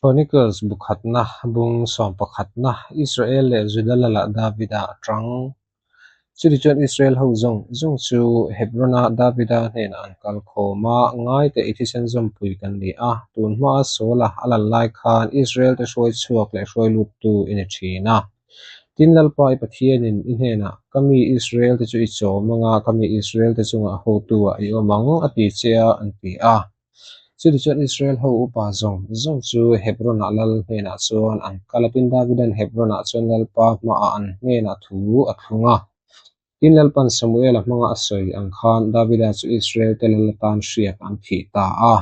Chronicles bu khatna, bung sawmpakhatna, Israel leh Juda lalah Davida a tang. Chutichuan Israel ho zawng zawng chu Hebron-a Davida hnenah an kal khawm a, Ngaite i thisen zawmpui kan ni a, tun hmaa Saula a lal lai khan Israel-te hruai chhuak leh hruai luttu i ni thin a. Tin, Lalpa i Pathianin i hnenah, Ka mi Israel-te chu i chawm anga ka mi Israel-te chungah hotu-ah i awm ang, a ti che a, an ti a. Chutichuan Israel ho upa zawng zawng chu Hebron-ah lal hnenah chuan an kal a, tin Davida'n Hebron-ah chuan Lalpa hmaah an hnenah thu a thlung a. Tin Lalpa'n Samuela hmanga a sawi ang khan Davida chu Israel-te lal atan hriak an thih ta a.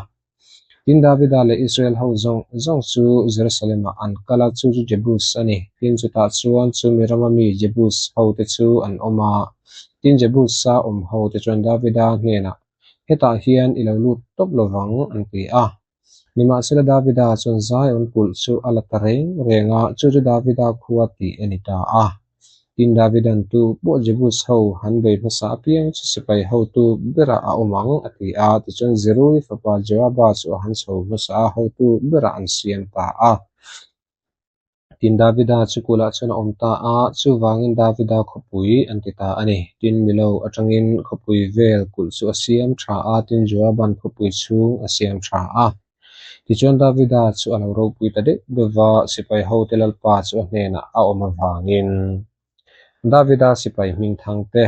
Tin Davida leh Israel ho zawng zawng chu Jerusalem-ah an kal a, chu chu Jebus a ni. Tin chutah chuan chumi rama mi Jebus hote chu an awm a. Tin Jebus-a awm hote chuan Davida hnenah, Hetah hian i lo lut tawp lo vang, an ti a. Nimahsela Davida chuan Zion kulh chu a la ta reng reng a, chu chu Davida khua tih a ni ta a. Tin Davida'n tu pawh Jebus ho han bei hmasa apiang chu sipai hotu berah a awm ang, a ti a. Tichuan Zerui fapa Joaba chu a han chho hmasa a, hotu berah an siam ta a. Tin Davida chu kulah chuan a awm ta a, chuvangin Davida khawpui an ti ta a ni. Tin Milo atangin khawpui vel kulh chu a siam tha a, tin Joaban khawpui chhung a siam tha a. Tichuan Davida chu a lo ropui ta deuh deuh va, sipai hote Lalpa chu a hnenah a awm avangin Davida sipai hmingthang te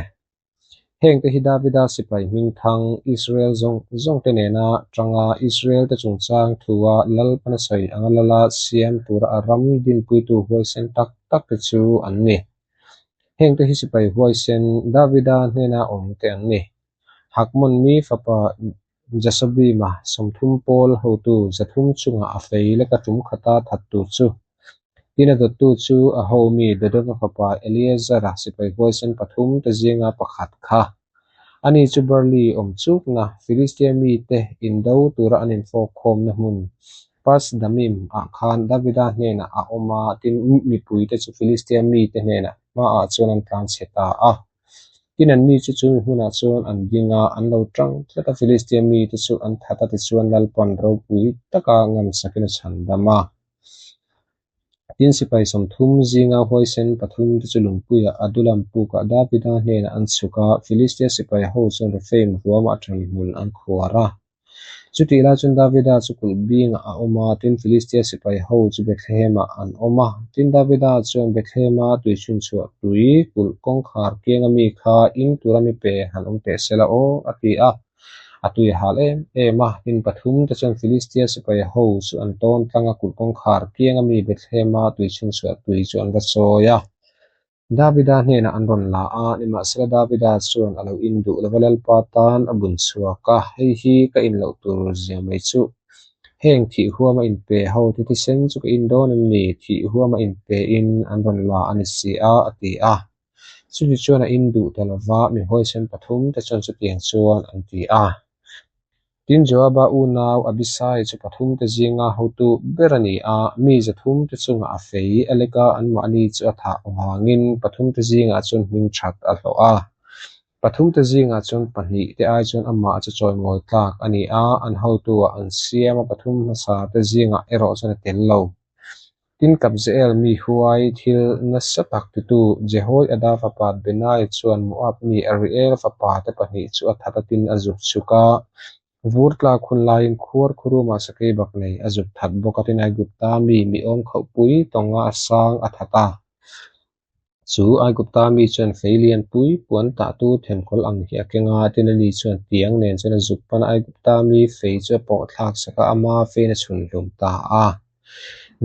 Hengte hi Davida sipai hmingthang Israel zawng zawngte nena tanga Israel-te chungchang thua Lalpana sawi anga lala siam tura a ram dinpuitu huaisen tak takte chu an ni. Hengte hi sipai huaisen Davida hnena awmte an ni. Hakmon mi fapa Jasobima 30 pawl hotu 300 chungah a fei leka tum khata thattu chu Tin a dawttu chu a homi Dodova fapa Eleazara sipai huaisen pathum te zinga pakhat kha. Ani chu barley awm chukna Filistia mite indo tura an infawk khawmna hmun Pas Damim ah khan Davida hnenah a awm a, tin mipuite chu Filistia mite hnenah hmaah chuan an tlanchhe ta a. Tin anni chu chumi hmunah chuan an ding a, an lo tang tlat a, Filistia mite chu an that a, tichuan Lalpan ropui taka ngamsakin a chhandam a. Tin sipai 30 zinga huaisen pathum te chu lungpuiah Adulam pukah Davida hnenah an chhuk a, Filistia sipai ho chuan Rephaim ruamah ṭanhmun an khuar a. Chutih lai chuan Davida chu kulh bingah a awm a, tin Filistia sipai ho chu Bethlehemah an awm a. Tin Davida chuan Bethlehema tuichhunchhuah tui kulh kawngkhar kianga mi kha in tura mi pe han awm teh se la aw, a ti a. A tui a hal em em a, tin pathum te chuan Filistia sipai ho chu an tawn tlang a, kulh kawngkhar kianga mi Bethlehema tuichhunchhuah tui chu an va chawi a. Davida hnenah an rawn la a, nimahsela Davida chuan a lo in duh lova Lalpa tan a bun chhuak a, hei hi ka in loh tur zia mai chu. Heng thih huama in pe ho te thisen chu ka in dawn em ni? Thih huama in pe in an rawn la a ni si a, a ti a. Chumi chuan a in duh ta lova mi huaisen pathum te chuan chutiang chuan an ti a. Tin Joaba unau Abisai chu pathum te zinga hotu ber a ni a, mi 300 te chungah a fei a lek a, anmahni chu a thah avangin pathum te zingah chuan hming that a hlawh a. Pathum te zingah chuan pahnih te ai chuan amah chu chawimawi tlak a ni a, an hotuah an siam a, pathum hmasa te zingah erawh chuan a tel lo. Tin Kabzeel mi huai thil nasa tak titu Jehoiada fapa Benaiah chuan Moab mi Ariel fapa te pahnih chu a that a tin a zuk chhuk a. Vur tlak hun laiin khuar khurumah sakei bak nei a zuk that bawk a tin Aigupta mi mi awm khauhpui tawnga a sang a that a. Chu Aigupta mi chuan fei lianpui puan tahtu thenkawl ang hi a keng a, tin ani chuan tiang nen chuan a zuk pan a, Aigupta mi fei chu a pawh thlak sak a, ama fein a chhun hlum ta a.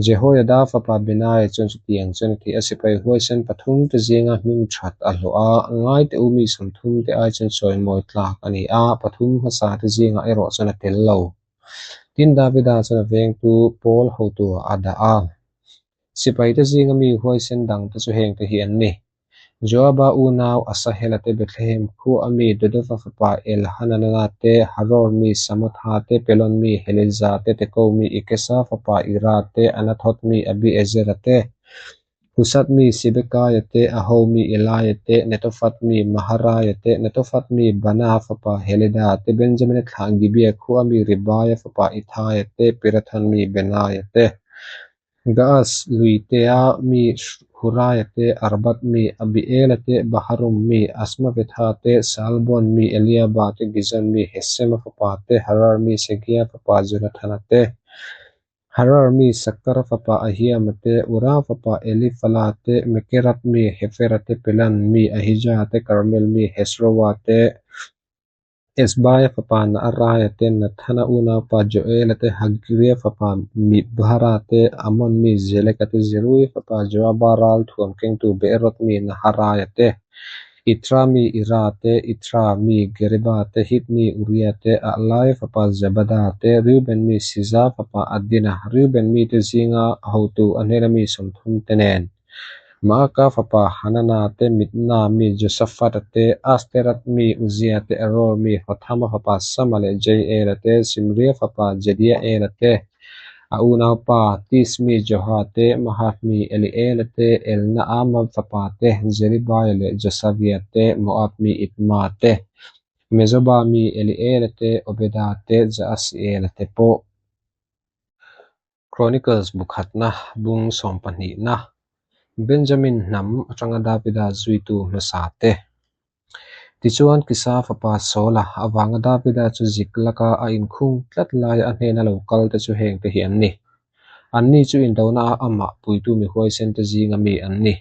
Jehoiada fapa Benaiah chuan chutiang chuan a ti a, sipai huaisen pathum te zinga hming that a hlawh a, ngaite u mi 30 te ai chuan chawimawi tlak a ni a, pathum hmasa te zingah erawh chuan a tel lo. Tin Davida chuan a vengtu pawl hotu a dah a. Sipaite zinga mi huaisen dangte chu hengte hi an ni. Joaba unau Asahela te, Bethlehem khua a mi Dodova fapa Elhananana te, Haror mi Samotha te, Pelon mi Heleza te, Teko mi Ikesa fapa Ira te, Anathoth mi Abiezera te, Husat mi Sibekaia te, Aho mi Elaia te, Netophat mi Maharaia te, Netophat mi Bana fapa Heleda te, Benjamina thlah Gibea khua a mi Ribaia fapa Ithaia te, Pirathan mi Benaia te. Gaas luitea mi Huraia te, Arbat mi Abiela te, Baharum mi Asmavetha te, Saalbon mi Eliaba te, Gizon mi Hesema fapa te, Harar mi Segia fapa Jonathana te, Harar mi Sakara fapa Ahiama te, Ura fapa Elifala te, Mekerat mi Hefera te, Pelan mi Ahija te, Karmel mi Hesroa te, Ezbaia fapa Naaraia te, Nathana unaupa Joela te, Hagria fapa Mibhara te, Amon mi Zeleka te, Zeruia fapa Joaba ral thuam kengtu Beeroth mi Naharaia te, Itra mi Ira te, Itra mi Gereba te, Hit mi Uria te, Ahlaia fapa Zabada te, Reuben mi Siza fapa Adina, Reuben mite zinga hotu a hnena mi 30 te nen. Maaka fapa Hanana te, Mitna mi Josafata te, Asterat mi Uzia te, Aror mi Hothama fapa Sama leh Jaiela te, Simria fapa Jediaela te, a unaupa Tis mi Joha te, Mahath mi Eliela te, Elnaama fapa te, Jeribaia leh Josavia te, Moab mi Itma te, Mezoba mi Eliela te, Obeda te, Jaasiela te pawh. Chronicles bu khatna bung sawmpahnihna Benjamin hnam atanga Davida zuitu hmasa te. Tichuan Kisa fapa Saula avanga Davida chu Ziklaka a inkhung tlat laia a hnena lo kal te chu heng te hi an ni. Anni chu indona a amah puitu mi huaisen te zinga mi an ni.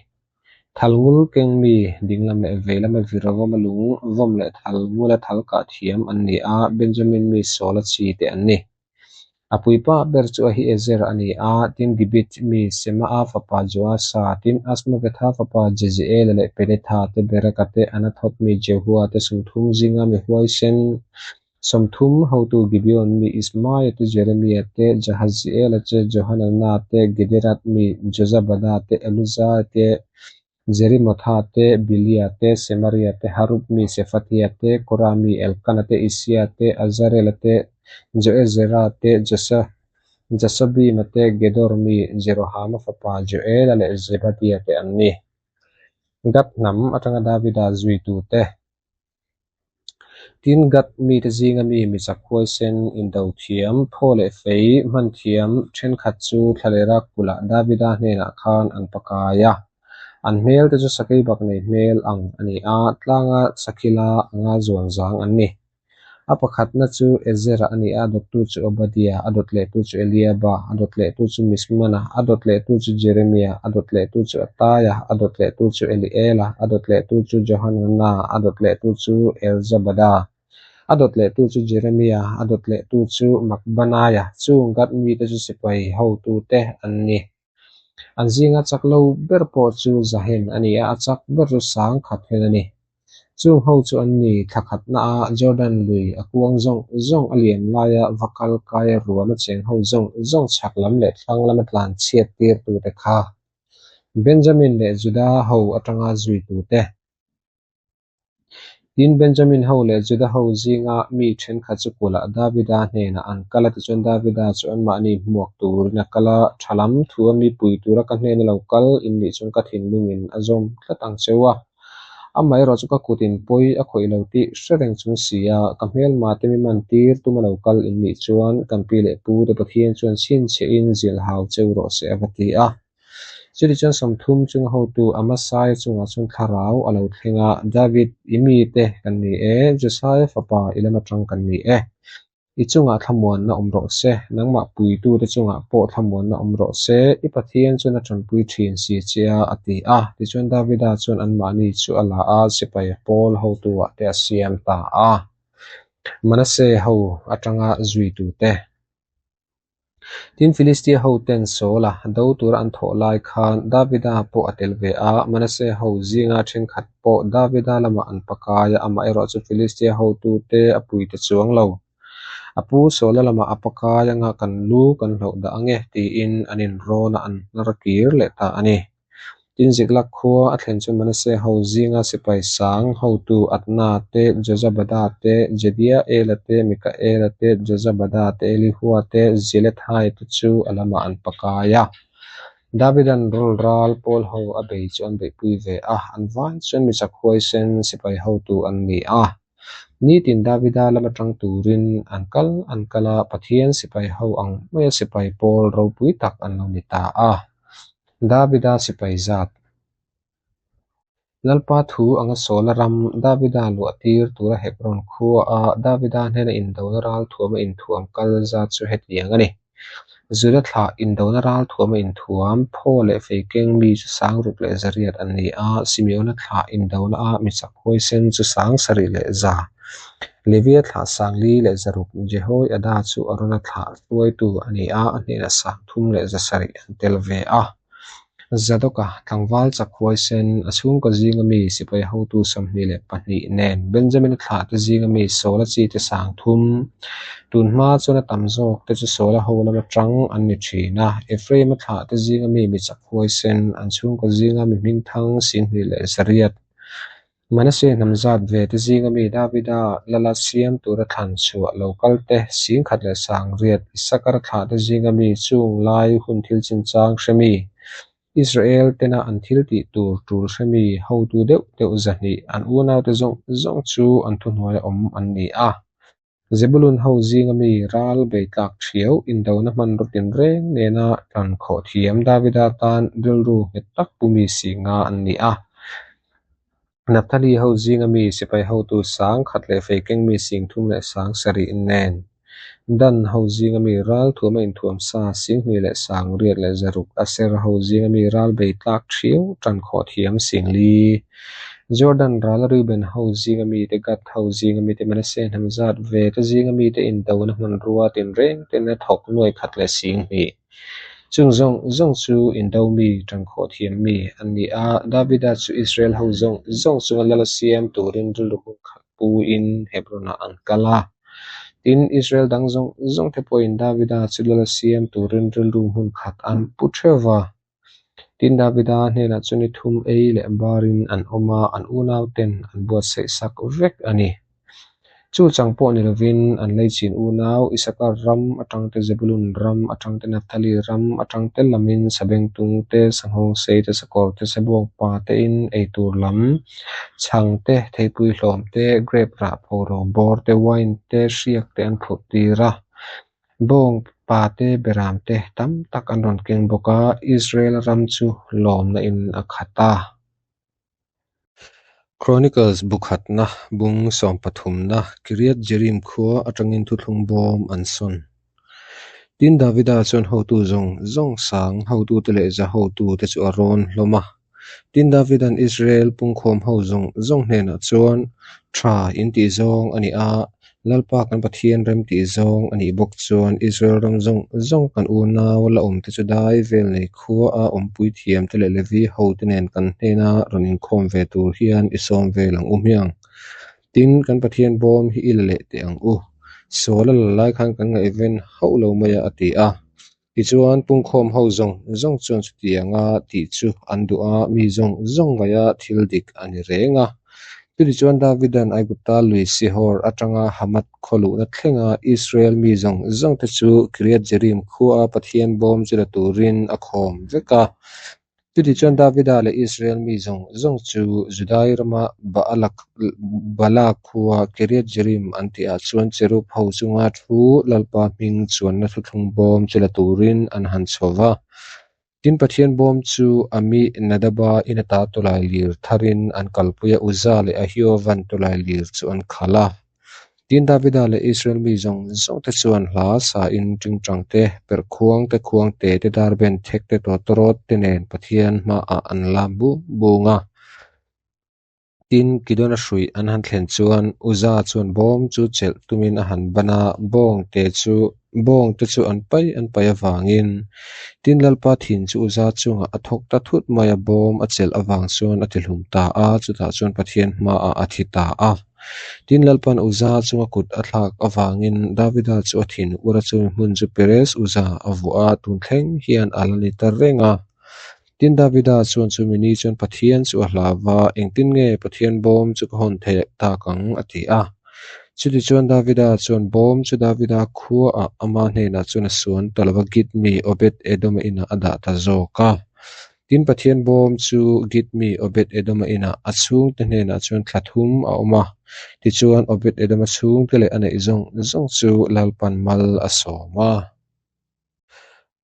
Thalngul keng mi dinglam leh veilama viravawma lung vawm leh thalngula thal kah thiam an ni a, Benjamin mi Saula chi te an ni. A puipa ber chu Ahiezer a ni a, tin Gibit mi Sema'a fapa Joasa, tin Asmavetha fapa Jeziela leh Peletha te, Beraka te, Anathoth mi Jehua te, 30 zinga mi huaisen 30 hotu Gibeon mi Ismaia te, Jeremia te, Jahaziela te, Johanana te, Gederat mi Jozabada te, Eluza te, Jerimotha te, Bilia te, Semaria te, Harup mi Sefatia te, Kora mi Elkana te, Isia te, Azarela te, Joezera te, Jasobima te, Gedor mi Jerohama fapa Joela leh Zebadia te an ni. Gad hnam atanga Davida zuitute. Tin, Gad mite zinga mi mi chak huaisen, indo thiam, phaw leh fei hman thiam thenkhat chu thlalera kulh Davida hnenah khan an pakai a. An hmel te chu sakei bak nei hmel ang a ni a, tlanga sakhila anga zuan zang an ni. A pakhatna chu Ezera a ni a, a dawttu chu Obadia, a dawt lehtu chu Eliaba, a dawt lehtu chu Mismana, a dawt lehtu chu Jeremia, a dawt lehtu chu Ataia, a dawt lehtu chu Eliela, a dawt lehtu chu Johanana, a dawt lehtu chu Elzabada, a dawt lehtu chu Jeremia, a dawt lehtu chu Makbanaia, chung Gad mite chu sipai hotute an ni. An zinga chak lo ber pawh chu Zahen a ni a, a chak ber chu 10,000 hen a ni. Chung ho chu an ni, thla khatnaah Jordan lui a kuang zawng zawng a lian laia va kal kaia ruam a cheng ho zawng zawng chhak lam leh thlang lama tlan chhiat tir tute kha Benjamin leh Juda ho atanga zuitute. Tin, Benjamin ho leh Juda ho zinga mi thenkhat chu kulhah Davida hnenah an kal a, tichuan Davida chu anmahni hmuak turin a kal a, Tha lam thu a mi pui tura ka hnena lo kal in nih chuan ka thinlungin a zawm tlat ang cheu a. Amaherawh chu ka kutin pawi a khawih lo tih hre reng chung si a, ka hmelma te mi man tir tuma lo kal in nih chuan kan pi leh pu te Pathian chuan chhinchhiahin zilhau cheu rawh se a va ti a. Chutichuan 30 chunga hotu Amasaia chungah chuan thlarau a lo thleng a, David, i mite kan ni e, Josaia fapa i lam atang kan ni e. I chungah thlamuanna awm rawh se, nangmah puitute chungah pawh thlamuanna awm rawh se, i Pathian chuan a tanpui thin si che a, a ti a. Tichuan Davida chuan anmahni chu a la a, sipai pawl hotuah te a siam ta a. Manase ho atanga zuitute. Tin, Filistia hoten Saula do tura an thawh lai khan Davida pawh a tel ve a, Manase ho zinga thenkhat pawh Davida lamah an pakai a, amaherawh chu Filistia hotute a puite chuang lo. A pu Saula lamah a pakai anga kan lu kan hloh dah ange tiin an inrawn a, an hnar kir leh ta a ni. Tin, Ziklag khua a thlen chu Manase ho zinga sipai sang hotu Adna te, Jozabada te, Jediaela te, Mikaela te, Jozabada te, Elihua te, Zilethai te chu a lamah an pakai a. Davidan rawl ral pawl ho a bei chu an beihpui ve a, an vai chuan michak huaisen sipai hotu an ni a. Nitin Davida lama tang turin an kal an kal a, Pathian sipai ho ang maia sipai pawl ropui tak an lo ni ta a. Davida sipai zat. Lalpa thu anga Saula ram Davida luah tir tura Hebron khua a Davida hnena indona ral thuama inthuam kal zat chu hetiang a ni. Juda thlah indona ral thuama inthuam, phaw leh fei keng mi chu sangruk leh zariat an ni a, Simeona thlah indona a mi chak huaisen chu sangsarih leh za, Levia thlah sangli leh zaruk, Jehoiada chu Arona thlah hruaitu a ni a, a hnenah sangthum leh zasarih an tel ve a. Zadoka, tlangval chak huaisen, a chhungkaw zinga mi sipai hotu 22 nen Benjamina thlahte zinga mi Saula chite sangthum, tun hma chuan a tam zawk te chu Saula ho lama tang an ni thin a, Ephraima thlahte zinga mi mi chak huaisen, an chhungkaw zinga mi hmingthang 28. Manase hnam zat ve te zinga mi Davida lala siam tura thlan chhuah lo kal te, 10,008 Isakar thlah te zinga mi chung lai hun thil chinchang hre mi, Israel tena an thil tih tur tul hre mi hotu deuh deuh 200 an unaute zawng zawng chu an thuhnuaia awm an ni a. Zebulun ho zinga mi ral bei tlak thiau indona hmanraw tinreng nena tan khawh thiam Davida tan rilru nghet tak pu mi 50 an ni a. Naphtali ho zinga mi sipai hotu 1000 leh fei keng mi 37,000 nen, Dan ho zinga mi ral thuama inthuam sa 28,600, Aser ho zinga mi ral bei tlak thiau tan khawh thiam 4,000. Jordan rala Reuben ho zinga mite, Gad ho zinga mite, Manasseh hnam zat ve te zinga mite indona hmanrua tinreng ten a thawk 1,002. Chung zawng zawng chu indo mi, tangkhawh thiam mi an ni a, Davida chu Israel ho zawng zawng chunga lal a siam turin rilru hmun khat puin Hebron-ah an kal a. Tin, Israel dang zawng zawng te pawhin Davida chu lal a siam turin rilru hmun khat an pu theuh va. Tin, Davida hnenah chu ni thum ei leh barin an awm a, an unauten an buatsaih sak vek a ni. Chu chang pawh ni lovin an leichin unau Isakar ram atang te, Zebulun ram atang te, Naphtali ram atang te lamin sabengtung te, sanghawngsei te, sakawr te, sabuang pa tein ei tur lam, chhang te, theipui hlawm te, grape rah phoro bawr te, wine te, hriak te an phurh tir a. Bawng pa te, beram te tam tak an rawn keng bawk a, Israel ram chu lawmna in a khat a. Chronicles bu khatna bung sawmpathumna Kiriath Jearim khua atangin thuthlung bawm an sawn. Tin, Davida chuan hotu zawng zawng sang hotute leh za hotute chu a rawn hlawm a. Tin, Davida'n Israel pungkhawm ho zawng zawng hnenah chuan, Tha in tih zawng a ni a, Lalpa kan Pathian rem tih zawng a nih bawk chuan Israel ram zawng zawng kan unau la awmte chu dai vel nei khua a awmpui thiamte leh Levi hote nen kan hnena rawn inkhawm ve tur hian i sawm vel ang u hmiang. Tin, kan Pathian bawm hi i la leh teh ang u. Sawl a la lai khan kan ngaihven hauh lo mai a, a ti a. Tichuan, pungkhawm ho zawng zawng chuan chutianga tih chu an duh a, mi zawng zawng ngaia thil dik a ni reng a. Chutichuan Davida'n Aigupta lui Sihor atanga Hamath khaw luhna thlenga Israel mi zawng zawngte chu Kiriath Jearim khuaa Pathian bawm chu la turin a khawm vek a. Chutichuan Davida leh Israel mi zawng zawng chu Judai rama Baala khua Kiriath Jearim an tihah chuan Cherub ho chunga thu Lalpa hming chuanna thuthlung bawm chu la turin an han chho va. Tin, Pathian bawm chu Aminadaba in ata tawlai lir tharin an kalpui a, Uza leh Ahiovan tawlai lir chu an khalh a. Tin, Davida leh Israel mi zawng zawngte chuan hla sain tingtang te, perhkhuang te, khuang te te, darben thek te, tawtawrawt te nen Pathian hmaah an lam bung bung a. Tin, Kidona hruih an han thlen chuan Uza chuan bawm chu chelh tumin a han ban a, bawngte chu an pai an pai avangin. Tin, Lalpa thin chu Uza chungah a thawk ta thut mai a, bawm a chelh avang chuan a tihlum ta a, chutah chuan Pathian hmaah a thi ta a. Tin, Lalpa'n Uza chunga kut a thlak avangin Davida chu a thin ur a, chumi hmun chu Perez Uza a vuah a, tun thleng hian a la ni ta reng a. Tin, Davida chuan chumi ni chuan Pathian chu a hlau va, Engtin nge Pathian bawm chu ka hawn theih tak ang? a ti a. Chutichuan Davida chuan bawm chu Davida khuaah ama hnenah chuan a suan ta lo va, Git mi Obed-Edoma inah a dah ta zawk a. Tin, Pathian bawm chu Git mi Obed-Edoma inah a chhungte hnenah chuan thla thum a awm a. Tichuan, Obed-Edoma chhungte leh a neih zawng zawng chu Lalpan mal a sawm a.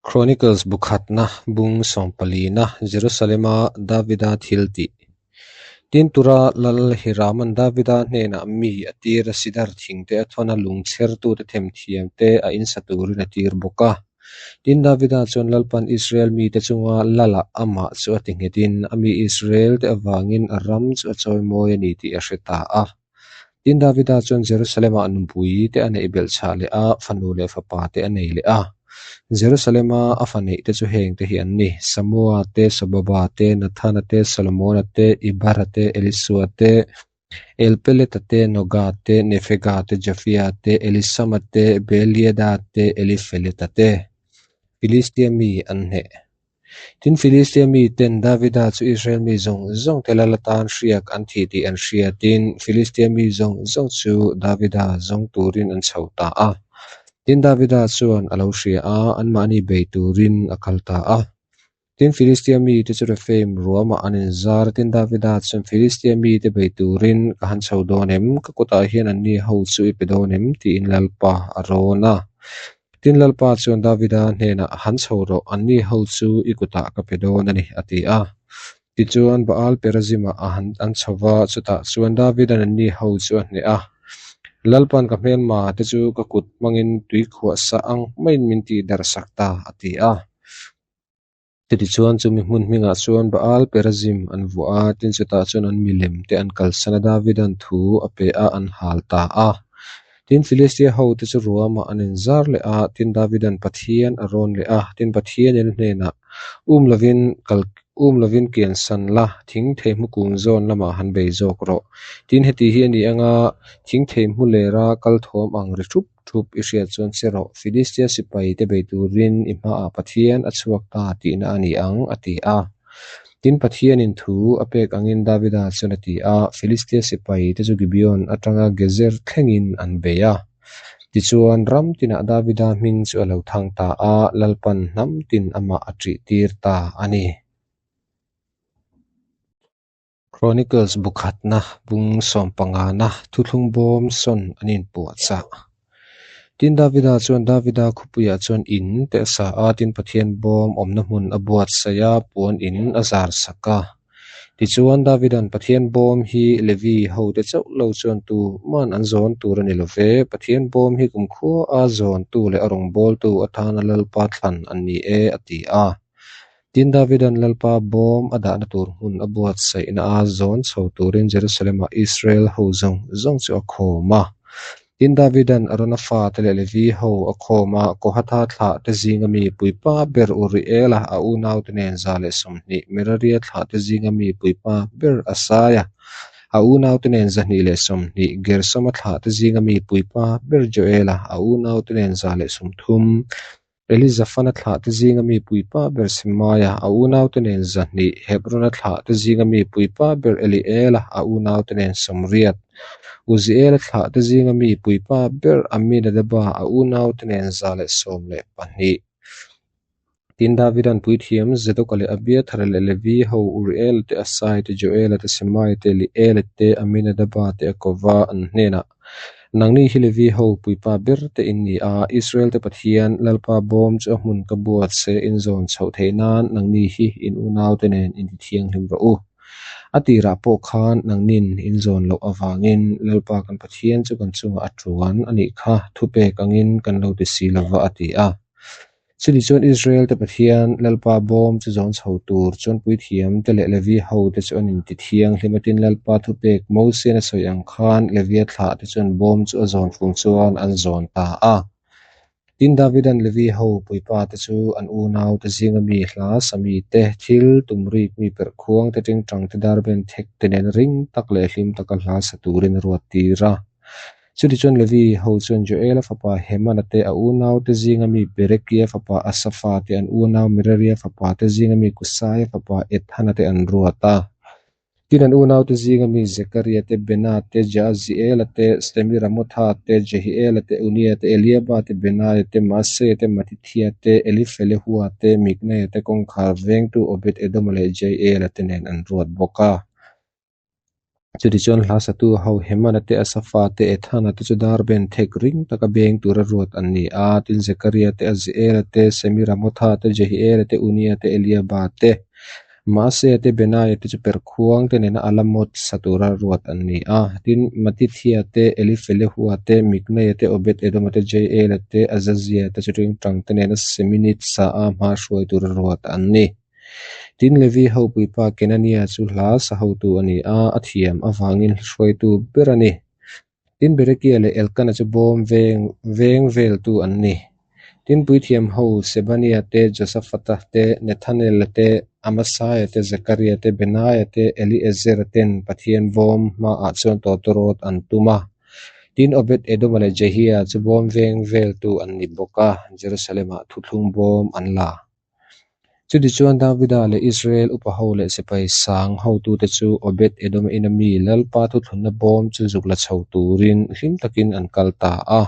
Chronicles bu khatna bung sawmpalina Jerusalema Davida thil tih. Tin, Tura lal Hiraman Davida hnenah mi a tir a, sidar thingte a thawn a, lungchhertute themthiamte a insa turin a tir bawk a. Tin, Davida chuan Lalpan Israel mite chunga Lalah amah chu a ti nghetin a mi Israelte avangin a ram chu a chawimawi a ni tih a hre ta a. Tin, Davida chuan Jerusalem-ah nupui te a neih belh chhah leh a, fanu leh fapa te a nei leh a. Jerusalem-a a fa neih te chu heng te hi an ni, Samua te, Sobaba te, Nathana te, Solomona te, Ibara te, Elisua te, Elpeleta te, Noga te, Nefega te, Jafia te, Elisama te, Beliada te, Elifeleta te. Filistia mi an hneh. Tin, Filistia miten Davida chu Israel mi zawng zawng te lal atan hriak an thih tih an hriatin, Filistia mi zawng zawng chu Davida zawng turin an chho ta a. Tin, Davida chuan a lo hria a, anmahni bei turin a kal ta a. Tin, Filistia mite chu Rephaim ruamah an inzar a, tin, Davida chuan, Filistia mite bei turin ka han chho dawn em? Ka kutah hian anni ho chu i pe dawn em? tiin Lalpa a rawn a. Tin, Lalpa chuan Davida hnenah, Han chho rawh, anni ho chu i kutah ka pe dawn a ni, a ti a. Tichuan, Baal Perazimah a han an chho va, chutah chuan Davida'n anni ho chu a hneh a. Lalpa'n ka hmelma te chu ka kut hmangin tuikhuah sa ang maiin min tihdarh sak ta, a ti a. Chutichuan chumi hmun hmingah chuan Baal Perazim an vuah a, tin chutah chuan an milem te an kalsan a, Davida'n thu a pe a, an hal ta a. Tin Filistia hote chu ruamah an inzar leh a, tin Davida'n Pathian a rawn leh a, tin Pathianin a hnenah, Um lovin kal um lovin kian san la, thing thei hmu kung zawn lamah han bei zawk rawh. Tin heti hi a ni anga thing thei hmu lera kal thawm ang ri thup Thup i hriat chuan che rawh, Filistia sipai te bei turin i hmaah Pathian a chhuak ta tihna a ni ang, a ti a. Tin, Pathianin thu a pek angin Davida chuan a ti a, Filistia sipai te chu Gibeon atanga Gezer thlengin an bei a. Tichuan, ram tinah Davida hming chu a lo thang ta a, Lalpan hnam tin amah a ṭihtir ta a ni. Chronicles bu khatna bung sawmpangana thuthlung bawm sawn an inpuahchah. Tin, Davida chuan Davida khawpuiah chuan in te a sa a, tin Pathian bawm awmna hmun a buatsaih a, puan in a zar sak a. Tichuan, Davida'n Pathian bawm hi Levi hote chauh lo chuan tu man an zawn tur a ni lo ve, Pathian bawm hi kumkhua a zawntu leh a rawngbawltu atana Lalpa thlan an ni e, a ti a. Tin, Davida'n Lalpa bawm a dahna tur hmun a buatsaihna a zawn chho turin Jerusalem-ah Israel ho zawng zawng chu a khawm a. Tin, Davida'n Arona fate leh Levi ho a khawm a, Kohatha thlahte zinga mi puipa ber Uriela a unaute nen 120, Meraria thlahte zinga mi puipa ber Asaia a unaute nen 220, Gersoma thlahte zinga mi puipa ber Joela a unaute nen 130, Elizafana thlahte zinga mi puipa ber Semaia, a unaute nen 200, Hebrona thlahte zinga mi puipa ber Eliela, a unaute nen 80, Uziela thlahte zinga mi puipa ber Aminadaba, a unaute nen 112. Tin, Davida'n puithiam Zedoka leh Abiathara leh Levi ho Uriela te, Asai te, Joela te, Semaia te, Eliela te, Aminadaba te a ko va, an hnenah, Nangni hi Levi ho puipa ber te in ni a, Israel te Pathian, Lalpa bawm chu a hmun ka buat se in zawn chhoh theih nan nangni hi in unau te nen in ti thianghlim rawh u. A tirah pawh khan nangnin in zawn loh avangin Lalpa kan Pathian chu kan chungah a tuan a nih kha thupek angin kan lo ti si lova a ti a. Chutih chuan Israel te Pathian Lalpa bawm chu zawn chho tur chuan puithiam te leh Levi ho te chu an inti thianghlim a, tin Lalpa thupek Mosian a sawi ang khan Levia thlah te chuan bawm chu a zawn fung chuan an zawn ta a. Tin Davidan Levi ho puipa te chu an unau te zinga mi hla sami te, thil tum rik mi perh khuang te tingtang te darben thek te nen ring tak leh hlim taka hla sa turin a ruat tir a. Chutichuan Levi ho chuan Joela fapa Hemana te, a unaute zinga mi Berekia fapa Asafa te, an unau Meraria fapa te zinga mi Kusaia fapa Ethana te an ruat a. Tin, an unaute zinga mi Zekaria te, Bena te, Jaaziela te, Semiramotha te, Jehiela te, Unia te, Eliaba te, Benaia te, Maaseia te, Matithia te, Elifelehua te, Mikneia te, kawngkhar vengtu Obed-Edoma leh Jeiela te nen an ruat bawk a. Chutichuan hla satu ho Hemana te, Asafa te, Ethana te chu dar ben thek ring taka beng tura ruat an ni a. Tin, Zekaria te, Aziela te, Semiramotha te, Jehiela te, Unia te, Eliaba te, Maaseia te, Benaia te chu perkhuang te nena Alamot sa tura ruat an ni a. Tin, Matithia te, Elifelehua te, Mikneia te, Obed-Edoma te, Jeiela te, Azazia te chu ringtang te nena Seminit sa a hma hruai tura ruat an ni. Tin, Levi ho puipa Kenania chu hla sa hotu a ni a, a thiam avangin hla hruaitu ber a ni. Tin, Berekia leh Elkana chu bawm veng veng veltu an ni. Tin, puithiam ho Sebania te, Josafata te, Nethanela te, Amasaia te, Zekaria te, Benaia te, Eliezera ten Pathian bawm hmaah chuan tawtawrawt an tum a. Tin, Obed-Edoma leh Jehia chu bawm veng veltu an ni bawk a, Jerusalem-ah thuthlung bawm an la. Chutichuan Davida leh Israel upa ho leh sipai sang hotute chu Obed-Edoma ina mi Lalpa thuthlunna bawm chu zuk la chho turin hlim takin an kal ta a.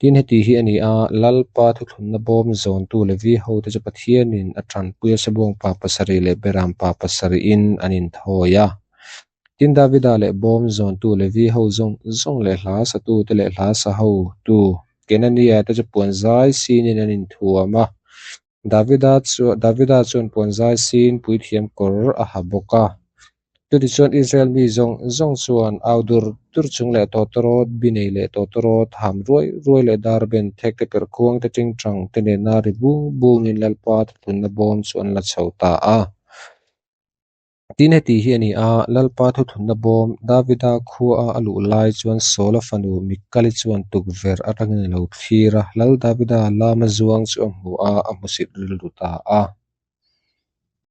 Tin, heti hi a ni a, Lalpa thuthlunna bawm zawntu Levi hote chu Pathianin a tanpuia sebawngpa pasarih leh berampa pasarihin an inthawi a. Tin, Davida leh bawm zawntu Levi ho zawng zawng leh hla satute leh hla sa hotu Kenania te chu puanzai sinin an inthuam a. Davida chu Davida chuan puanzai sin puithiam kawr a ha bawk a. Chutichuan Israel mi zawng zawng chuan au dur dur chung leh tawtawrawt bi nei leh tawtawrawt ham ruai ruai leh dar ben thek te perhkhuang te tingtang te nena ri bung bungin Lalpa thuthlunna bawm chu an la chho ta a. Tin, heti hi a ni a, Lalpa thuthlunna bawm Davida khuaa a luh lai chuan Saula fanu Mikali chuan tukverh atangin a lo thlir a, Lal Davida lama zuang chu a hmu a, a hmusit rilru ta a.